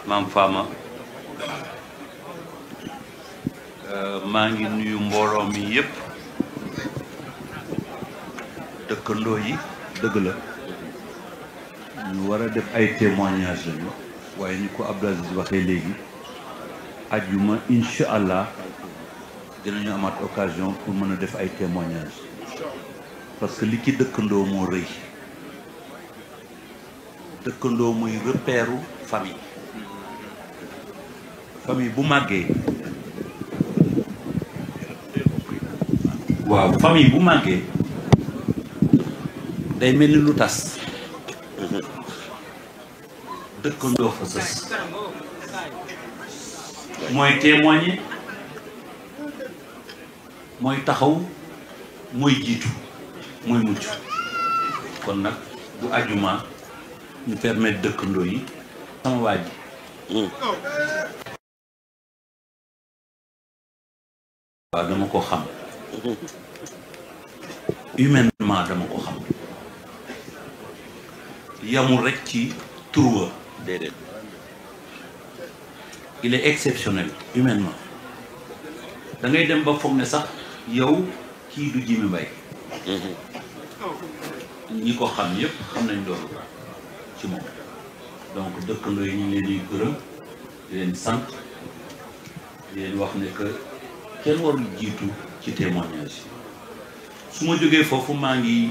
maam Fama maa ngi nuyu mbooloo mi yépp dëkkandoo yi dëgg la ñu war a def ay témoignages lañu waaye ni ko Abdou Aziz waxee léegi ajjuma incha allah dinañu amaat occasion pour mën a def ay témoignages parce que li ci dëkkandoo moo rëy dëkkandoo muy repère famille famille bu màggee waaw famille bu màggee day mel ni lu tas dëkkandoo fa sës mooy témoigner mooy taxaw mooy jiitu mooy mucc kon nag bu ajuma ñu permettre dëkkandoo yi sama waa ji waaw dama ko xam humainement dama ko xam yamul rek ci tur déedéet il est exceptionnel humainement da ngay dem ba foog ne sax yow kii du Jimi Mbaye ñi ko xam yépp xam nañ loolu ci moom donc dëkkandoo yi ñu leen di gërëm di leen sant di leen wax ne que kenn warul jiitu ci témoignage su ma jógee foofu maa ngi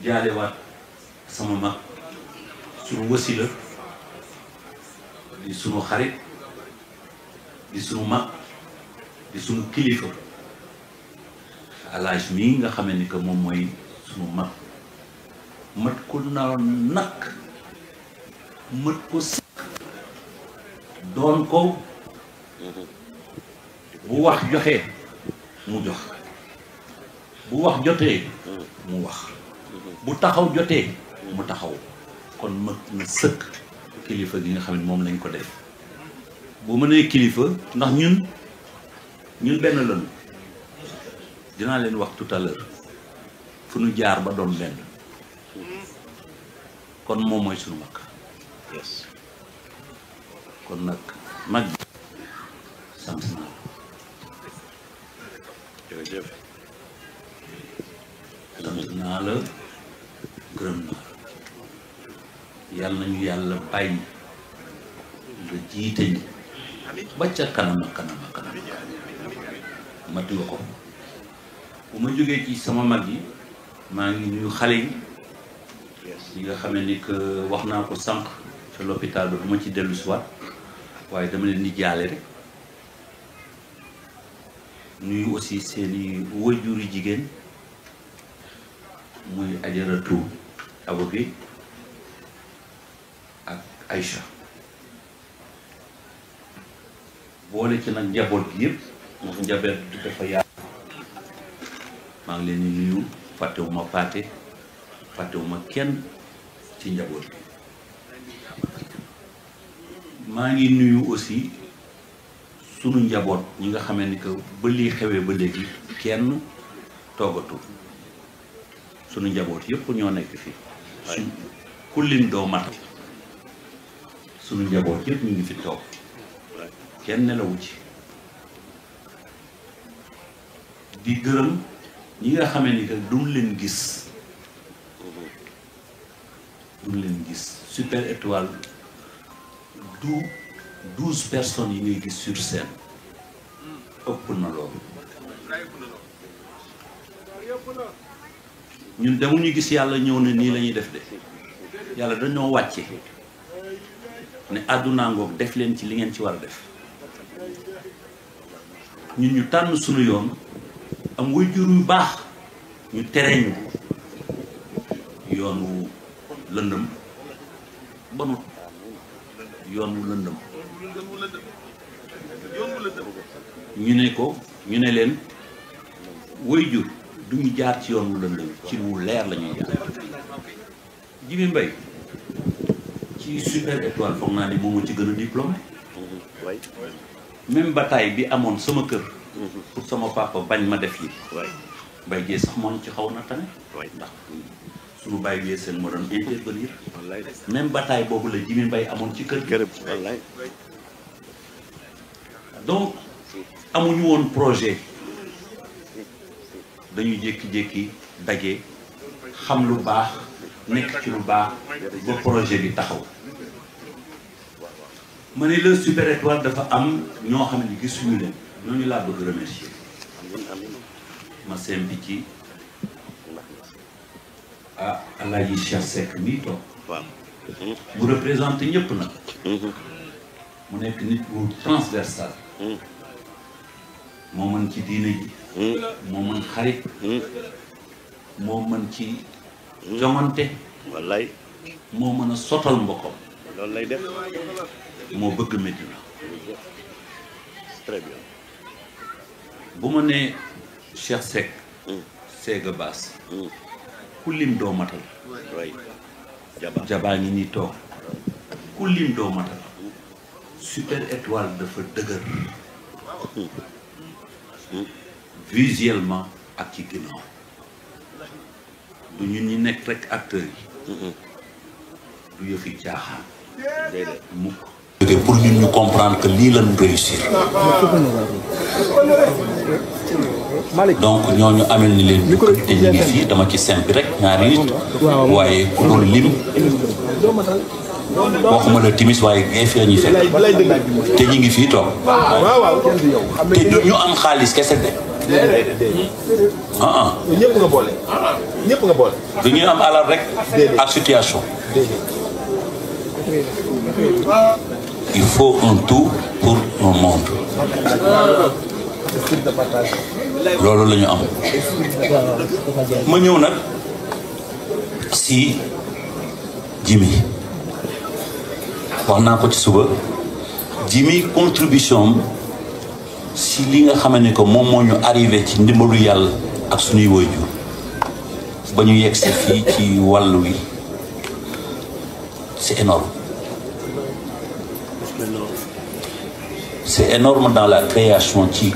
jaalewaat sama mag sunu wasila di sunu xarit di sunu mag di sunu kilifa alaaj mii nga xamee ni que moom mooy sunu mag mat ko naaw nag mat ko sëkk doon ko bu wax joxee mu jox bu wax jotee mu wax bu taxaw jotee mu taxaw kon mat na sëkk kilifa gi nga xam ne moom lañ ko def bu mënee kilifa ndax ñun benn lañu dinaa leen wax tout à l'heure fu ñu jaar ba doon benn kon moom mooy suñu mag kon nag mag bi sant naa la jërëjëf sant naa la gërëm naa la yàlla nañu yàlla bàyyi nga jiite ñu ba ca kanam ak kanam ak kanam mat nga ko bu ma jógee ci sama mag yi maa ngi nuyu xale yi nga xam ne ni que wax naa ko sànq ca l'hôpital ba du ma ci dellu si waat waaye dama leen di jaale rek nuyu aussi seeni wajuri jigéen muy Ajaratu Awa Gueye ak Aïcha boole ci nag njaboot gi yëpp ndax njaboot bi dafa yaatu maa ngi leen di nuyu fàttewuma paate fàttewuma kenn ci njaboot bi maa ngi nuyu aussi sunu njaboot ñi nga xamee ni que ba lii xewee ba léegi kenn toogatu sunu njaboot yëpp ñoo nekk fii su ku lim doo mat sunu njaboot yëpp ñu ngi fi toog kenn nelawu ci di gërëm ñi nga xamee ni que duñ leen gis Super Étoile du 12 personnes yi ngay gis sur scène ëpp na loolu ñun demuñu gis yàlla ñëw ne nii la ñuy def de yàlla dañoo wàcce ne àdduna ngoog def leen ci li ngeen ci war a def ñun ñu tànn suñu yoon am waajur yu baax ñu tere ñu yoon wu lëndëm bonut yoon wu lëndëm ñu ne leen waajur duñu jaar ci yoon wu lëndëm ci wu leer la ñuy jaar Jimi Mbaye ci Super Étoile foog naa ni moom ci gën a diplômé même bataille bi amoon sama kër pour sama papa bañ ma def yi Mbaye Dièye sax moom ci xaw na tane ndax suñu bàyyi bi seen moo doon intervenir même bataille boobu la Jimi Mbaye amoon ci kër gi donc amuñu woon projet dañu jékki-jékki daje xam lu baax nekk ci lu baax ba projet bi taxaw ma ne la Super Étoile dafa am ñoo xam ne gisuñu leen ñooñu laa bëgg remercier ma sembi ci ah Alaaji Cheikh Seck mii toog mu représenté ñëpp nag mu nekk nit bu transversal moo mën ci diine ji moo mën xarit moo mën ci jongante wallaay moo mën a sotal mbokkam loolu lay def moo bëgg Médina très bien bu ma nee Cheikh Seck Sega Bass ku lim doo matal way jabaa ngi nii toog ku lim doo matal Super Étoile dafa dëgër visuellement ak ci ginnaaw du ñun ñi nekk rek acteurs yi du yëfi caaxaan déedéet mukk pour ñun ñu comprendre que lii lañu réussir donc ñooñu amel ni leen te ñu ngi fii dama ci simpi rek ñaari nit waaye ku doon lim waxuma la timis waaye gee fi la ñuy fekk te ñu ngi fii toog te du ñu am xaalis kese de ñëpp nga boole ñëpp nga boole du ñuy am alal rek ak situation il faut un tout pour un monde loolu la ñu am ma ñëw nag si Jimi wax naa ko ci suba Jimi contribution si li nga xam ne que moom moo ñu arrivé ci ndimbalu yàlla ak suñuy waajur ba ñu yegg si fii ci wàll wi c'est énorme c'est énorme dans la création ci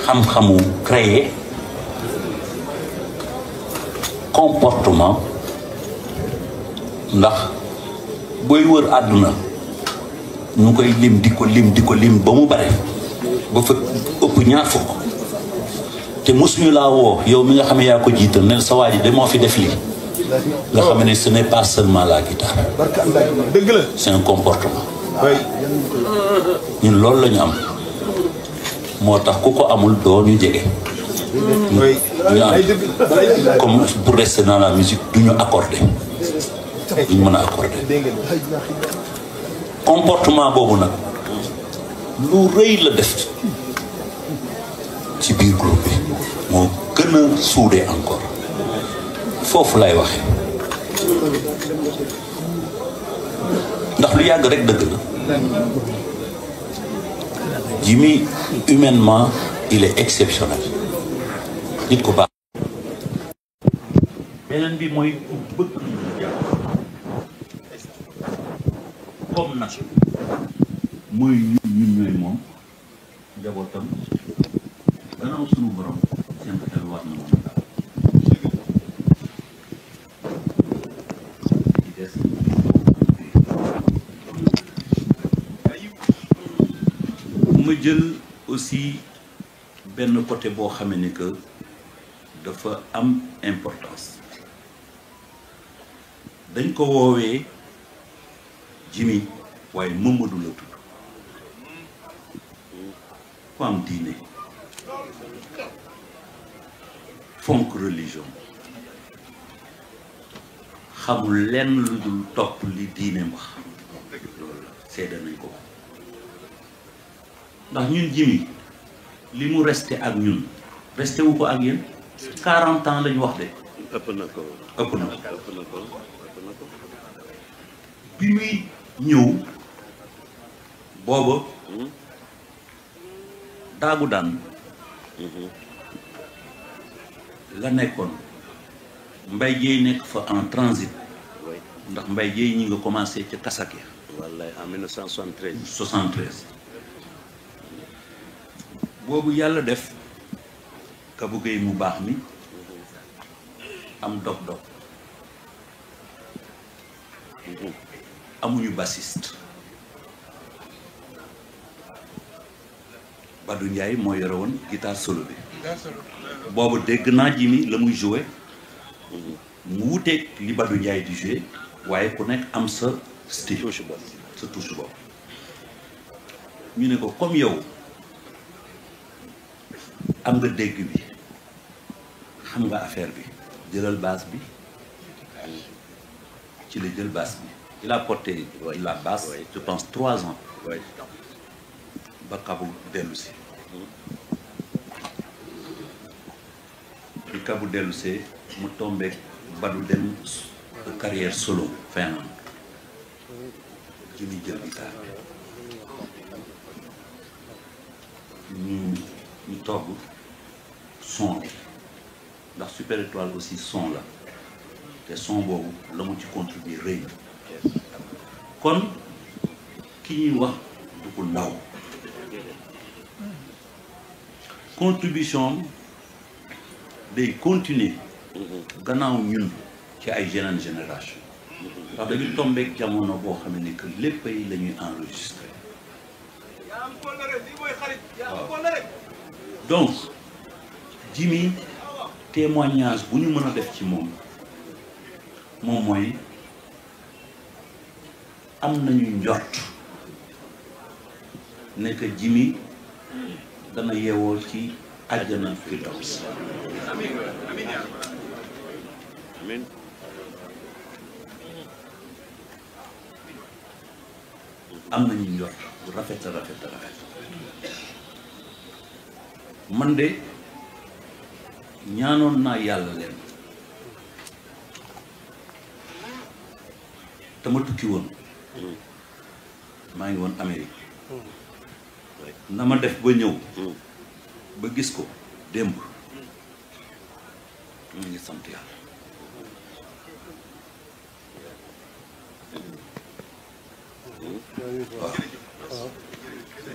xam-xamu créer comportement ndax booy wër àdduna ñu koy lim di ko lim ba mu bare ba fa ëpp ñaar fukk te mosuñu laa woo yow mi nga xam ne yaa ko jiital ne sa waa ji de moo fi def lii nga xam ne ce n'est pas seulement la guitare dëgg la c'est un comportement ñun loolu la ñu am moo tax ku ko amul doo ñu jege ñu am comme pour rester dans la musique du ñu accordé duñ mën a accordé comportement boobu nag lu rëy la def ci biir groupe bi moo gën a suude encore foofu lay waxe ndax lu yàgg rek dëgg la Jimi humainement il est exceptionnel nit ku baax beneen bi mooy ku bëgg ñu jàpp comme nag mooy ñun ñooy moom njabootam gannaaw sunu borom seen xel war na moom daal ci des ma jël aussi benn côté boo xamee ni que dafa am importance dañ ko woowee Jimi waaye Mamadou la tudd ku am diine fonk religion xamul lenn lu dul topp li diine wax loolu seede nañ ko ndax ñun Jimi li mu resté ak ñun resté wu ko ak yéen 40 ans lañu wax de ëpp na ko bi muy ñëw booba daagu daan la nekkoon Mbaye Dieye nekk fa en transit ndax Mbaye Dieye ñi nga commencé ca Kasake wallaay en 1973 boobu yàlla def Kabou Gueye mu baax mi am dog-dog amuñu bassiste Badou Ndiaye moo yore woon guitare solo bi boobu dégg naa Jimi la muy joué mu wuteeg li Badou Ndiaye di joué waaye ku nekk am sa style sa touche bopp ñu ne ko comme yow am nga dégg bi xam nga affaire bi jëlal basse bi ci la jël basse bi il a porté la basse je pense 3 ans ba Kabu dellu si bi Kabu dellu see mu tombeek Badou dem carrière solo Finlande Jimi jël guitare ñu togg son bi ndax Super Étoile aussi son la te son boobu la mu ci contribuer rëy kon ki ñuy wax du ko ndaw contribution day continuer gannaaw ñun ci ay jeneen génération ndax dañu tombeek jamono boo xam ne que lépp yi la ñuy enregistré waaw donc Jimi témoignage bu ñu mën a def ci moom mooy am nañu njort ne que Jimi dana yeewoo ci àjjana firdaws amiin am nañu njort bu rafet a rafet a rafet man de ñaanoon naa yàlla leen te ma tukki woon maa ngi woon Amérique na ma def ba ñëw ba gis ko démb mu ngi sant yàlla waaw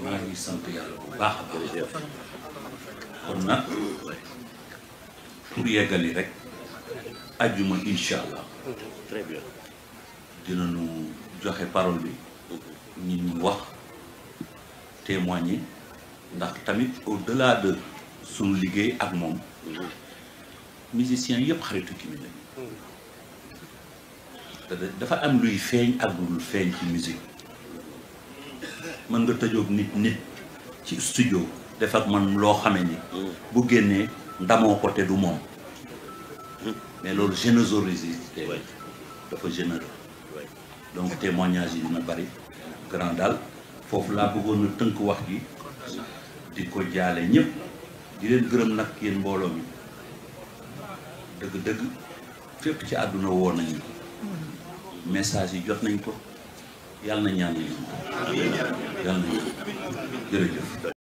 maa ngi sant yàlla bu baax a baax kon nag pour yeggali rek ajjuma incha allah très bien dinañu joxe parole bi nit ñi wax témoigner ndax tamit au-delà de suñu liggéey ak moom musiciens yëpp xaritu Jimi lañu te dafa am luy feeñ ak lu dul feeñ ci musique mën nga tëjoog nit ci studio def ak man loo xame ni bu génnee ndamoo ko te du moom mais loolu générosité dafa généreux donc témoignage yi dina bari grand daal foofu laa bëggoon na tënk wax gi di ko jaale ñëpp di leen gërëm nag yéen mbooloo mi dëgg-dëgg fépp ci àdduna woo nañu message yi jot nañ ko yàlla na ñaan yi yàlla na jërëjëf